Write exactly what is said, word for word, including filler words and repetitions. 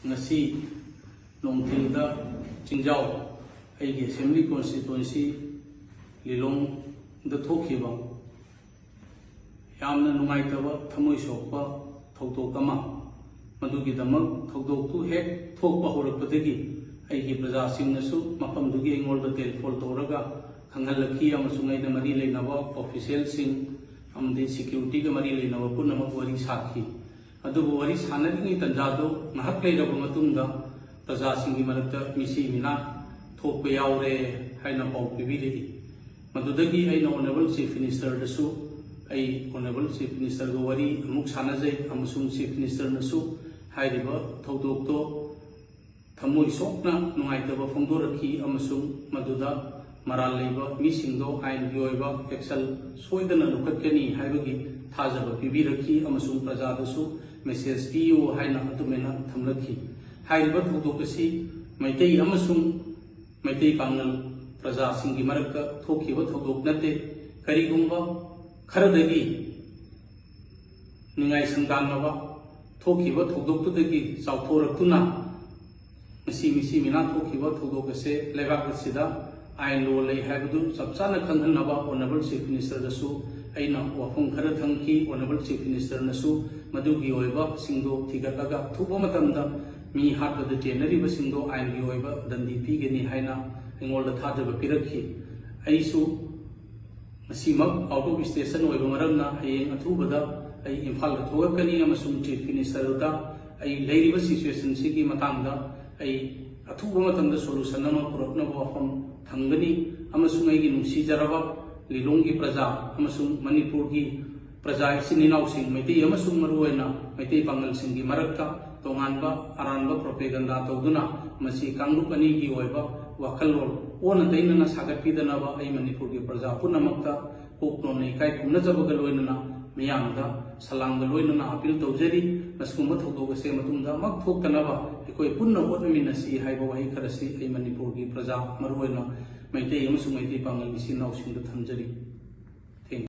ꯉꯁꯤ ꯅꯣꯡꯊꯤꯜꯗ ꯆꯤꯡꯖꯥꯎ, ꯑꯩꯒꯤ ꯑꯦꯁꯦꯝꯕ꯭ꯂꯤ ꯀꯣꯟꯁꯇꯤꯇ꯭ꯋꯦꯟꯁꯤ ꯂꯤꯂꯣꯡꯗ ꯊꯣꯛꯈꯤꯕ ꯌꯥꯝꯅ ꯅꯨꯡꯉꯥꯏꯇꯕ, ꯊꯃꯣꯏ ꯁꯣꯛꯄ ꯊꯧꯗꯣꯛ ꯑꯃ꯫ ꯃꯗꯨꯒꯤꯗꯃꯛ ꯊꯧꯗꯣꯛꯇꯨ ꯍꯦꯛ ꯊꯣꯛꯄ ꯍꯧꯔꯛꯄꯗꯒꯤ ꯑꯩꯒꯤ ꯄ꯭ꯔꯖꯥꯁꯤꯡꯅꯁꯨ ꯃꯐꯝꯗꯨꯒꯤ ꯑꯩꯉꯣꯟꯗ ꯇꯦꯂꯤꯐꯣꯟ ꯇꯧꯔꯒ ꯈꯪꯍꯜꯂꯛꯈꯤ, ꯑꯃꯁꯨꯡ ꯑꯩꯅ ꯃꯔꯤ ꯂꯩꯅꯕ ꯑꯣꯐꯤꯁꯤꯌꯦꯜꯁꯤꯡ ꯑꯃꯗꯤ ꯁꯦꯀ꯭ꯌꯨꯔꯤꯇꯤꯒ ꯃꯔꯤ ꯂꯩꯅꯕ ꯄꯨꯝꯅꯃꯛ ꯋꯥꯔꯤ ꯁꯥꯈꯤ꯫ ꯑꯗꯨꯕꯨ ꯋꯥꯔꯤ ꯁꯥꯟꯅꯔꯤꯉꯩ ꯇꯥꯟꯖꯥꯗꯨ ꯉꯥꯏꯍꯥꯛ ꯂꯩꯔꯕ ꯃꯇꯨꯡꯗ ꯄ꯭ꯔꯖꯥꯁꯤꯡꯒꯤ ꯃꯔꯛꯇ ꯃꯤꯁꯤ ꯃꯤꯅꯥ ꯊꯣꯛꯄ ꯌꯥꯎꯔꯦ ꯍꯥꯏꯅ ꯄꯥꯎ ꯄꯤꯕꯤꯔꯛꯏ꯫ ꯃꯗꯨꯗꯒꯤ ꯑꯩꯅ ꯑꯣꯅꯔꯦꯕꯜ ꯆꯤꯐ ꯃꯤꯅꯤꯁꯇꯔꯗꯁꯨ, ꯑꯩ ꯑꯣꯅꯔꯦꯕꯜ ꯆꯤꯐ ꯃꯤꯅꯤꯁꯇꯔꯒ ꯋꯥꯔꯤ ꯑꯃꯨꯛ ꯁꯥꯟꯅꯖꯩ ꯑꯃꯁꯨꯡ ꯆꯤꯐ ꯃꯤꯅꯤꯁꯇꯔꯅꯁꯨ ꯍꯥꯏꯔꯤꯕ ꯊꯧꯗꯣꯛꯇꯣ ꯊꯃꯣꯏ ꯁꯣꯛꯅ ꯅꯨꯡꯉꯥꯏꯇꯕ ꯐꯣꯡꯗꯣꯔꯛꯈꯤ ꯑꯃꯁꯨꯡ ꯃꯗꯨꯗ ꯃꯔꯥꯜ ꯂꯩꯕ ꯃꯤꯁꯤꯡꯗꯣ ꯑꯥꯏꯟꯒꯤ ꯑꯣꯏꯕ ꯑꯦꯛꯁꯟ ꯁꯣꯏꯗꯅ ꯂꯧꯈꯠꯀꯅꯤ ꯍꯥꯏꯕꯒꯤ ꯊꯥꯖꯕ ꯄꯤꯕꯤꯔꯛꯈꯤ ꯑꯃꯁꯨꯡ ꯄ꯭ꯔꯖꯥꯗꯁꯨ ꯃꯦꯁꯦꯖ ꯄꯤꯌꯨ ꯍꯥꯏꯅ ꯑꯗꯨꯃꯥꯏꯅ ꯊꯝꯂꯛꯈꯤ꯫ ꯍꯥꯏꯔꯤꯕ ꯊꯧꯗꯣꯛ ꯑꯁꯤ ꯃꯩꯇꯩ ꯑꯃꯁꯨꯡ ꯃꯩꯇꯩ ꯄꯥꯉꯜ ꯄ꯭ꯔꯖꯥꯁꯤꯡꯒꯤ ꯃꯔꯛꯇ ꯊꯣꯛꯈꯤꯕ ꯊꯧꯗꯣꯛ ꯅꯠꯇꯦ꯫ ꯀꯔꯤꯒꯨꯝꯕ ꯈꯔꯗꯒꯤ ꯅꯤꯡꯉꯥꯏ ꯁꯪꯗꯥꯟꯅꯕ ꯊꯣꯛꯈꯤꯕ ꯊꯧꯗꯣꯛꯇꯨꯗꯒꯤ ꯆꯥꯎꯊꯣꯔꯛꯇꯨꯅ ꯉꯁꯤ ꯃꯤꯁꯤ ꯃꯤꯅꯥ ꯊꯣꯛꯈꯤꯕ ꯊꯧꯗꯣꯛ ꯑꯁꯦ ꯂꯩꯕꯥꯛ ꯑꯁꯤꯗ ꯑꯥꯏꯟ ꯂꯣ ꯂꯩ ꯍꯥꯏꯕꯗꯨ ꯆꯞ ꯆꯥꯅ ꯈꯪꯍꯟꯅꯕ ꯑꯣꯅꯔꯦꯕꯜ ꯆꯤꯐ ꯃꯤꯅꯤꯁꯇꯔꯗꯁꯨ ꯑꯩꯅ ꯋꯥꯐꯝ ꯈꯔ ꯊꯝꯈꯤ꯫ ꯑꯣꯅꯔꯦꯕꯜ ꯆꯤꯐ ꯃꯤꯅꯤꯁꯇꯔꯅꯁꯨ ꯃꯗꯨꯒꯤ ꯑꯣꯏꯕꯁꯤꯡꯗꯣ ꯊꯤꯒꯠꯂꯒ ꯑꯊꯨꯕ ꯃꯇꯝꯗ ꯃꯤ ꯍꯥꯠꯄꯗ ꯆꯦꯟꯅꯔꯤꯕꯁꯤꯡꯗꯣ ꯑꯥꯏꯟꯒꯤ ꯑꯣꯏꯕ ꯗꯟꯗꯤ ꯄꯤꯒꯅꯤ ꯍꯥꯏꯅ ꯑꯩꯉꯣꯟꯗ ꯊꯥꯖꯕ ꯄꯤꯔꯛꯈꯤ꯫ ꯑꯩꯁꯨ ꯉꯁꯤꯃꯛ ꯑꯥꯎꯠ ꯑꯣꯐ ꯁ꯭ꯇꯦꯁꯟ ꯑꯣꯏꯕ ꯃꯔꯝꯅ ꯍꯌꯦꯡ ꯑꯊꯨꯕꯗ ꯑꯩ ꯏꯝꯐꯥꯜꯗ ꯊꯣꯛꯂꯛꯀꯅꯤ ꯑꯃꯁꯨꯡ ꯆꯤꯐ ꯃꯤꯅꯤꯁꯇꯔꯗ ꯑꯩ ꯂꯩꯔꯤꯕ ꯁꯤꯆꯨꯋꯦꯁꯟꯁꯤꯒꯤ ꯃꯇꯥꯡꯗ ꯑꯩ ꯑꯊꯨꯕ ꯃꯇꯝꯗ ꯁꯣꯂꯨꯁꯟ ꯑꯃ ꯄꯨꯔꯛꯅꯕ ꯋꯥꯐꯝ ꯊꯝꯒꯅꯤ ꯑꯃꯁꯨꯡ ꯑꯩꯒꯤ ꯅꯨꯡꯁꯤꯖꯔꯕ ꯂꯤꯂꯣꯡꯒꯤ ꯄ꯭ꯔꯖꯥ ꯑꯃꯁꯨꯡ ꯃꯅꯤꯄꯨꯔꯒꯤ ꯄ꯭ꯔꯖꯥ ꯏꯆꯤꯟ ꯏꯅꯥꯎꯁꯤꯡ, ꯃꯩꯇꯩ ꯑꯃꯁꯨꯡ ꯃꯔꯨꯑꯣꯏꯅ ꯃꯩꯇꯩ ꯄꯥꯉꯜꯁꯤꯡꯒꯤ ꯃꯔꯛꯇ ꯇꯣꯉꯥꯟꯕ ꯑꯔꯥꯟꯕ ꯄ꯭ꯔꯣꯄꯦꯒꯟꯗꯥ ꯇꯧꯗꯨꯅ ꯃꯁꯤ ꯀꯥꯡꯂꯨꯞ ꯑꯅꯤꯒꯤ ꯑꯣꯏꯕ ꯋꯥꯈꯜꯂꯣꯟ ꯑꯣꯟꯅ ꯇꯩꯅꯅ ꯁꯥꯒꯠꯄꯤꯗꯅꯕ ꯑꯩ ꯃꯅꯤꯄꯨꯔꯒꯤ ꯄ꯭ꯔꯖꯥ ꯄꯨꯝꯅꯃꯛꯇ ꯄꯨꯛꯅꯣꯝꯅ ꯏꯀꯥꯏ ꯈꯨꯝꯅꯖꯕꯒ ꯂꯣꯏꯅꯅ ꯃꯤꯌꯥꯝꯗ ꯁꯂꯥꯝꯒ ꯂꯣꯏꯅꯅ ꯑꯄꯤꯜ ꯇꯧꯖꯔꯤ꯫ ꯃꯁꯤꯒꯨꯝꯕ ꯊꯧꯗꯣꯛ ꯑꯁꯦ ꯃꯇꯨꯡꯗ ꯑꯃꯨꯛ ꯊꯣꯛꯇꯅꯕ ꯑꯩꯈꯣꯏ ꯄꯨꯟꯅ ꯍꯣꯠꯅꯃꯤꯟꯅꯁꯤ ꯍꯥꯏꯕ ꯋꯥꯍꯩ ꯈꯔꯁꯤ ꯑꯩ ꯃꯅꯤꯄꯨꯔꯒꯤ ꯄ꯭ꯔꯖꯥ, ꯃꯔꯨꯑꯣꯏꯅ ꯃꯩꯇꯩ ꯑꯃꯁꯨꯡ ꯃꯩꯇꯩ ꯄꯥꯉꯜ ꯏꯆꯤꯟ ꯏꯅꯥꯎꯁꯤꯡꯗ ꯊꯝꯖꯔꯤ꯫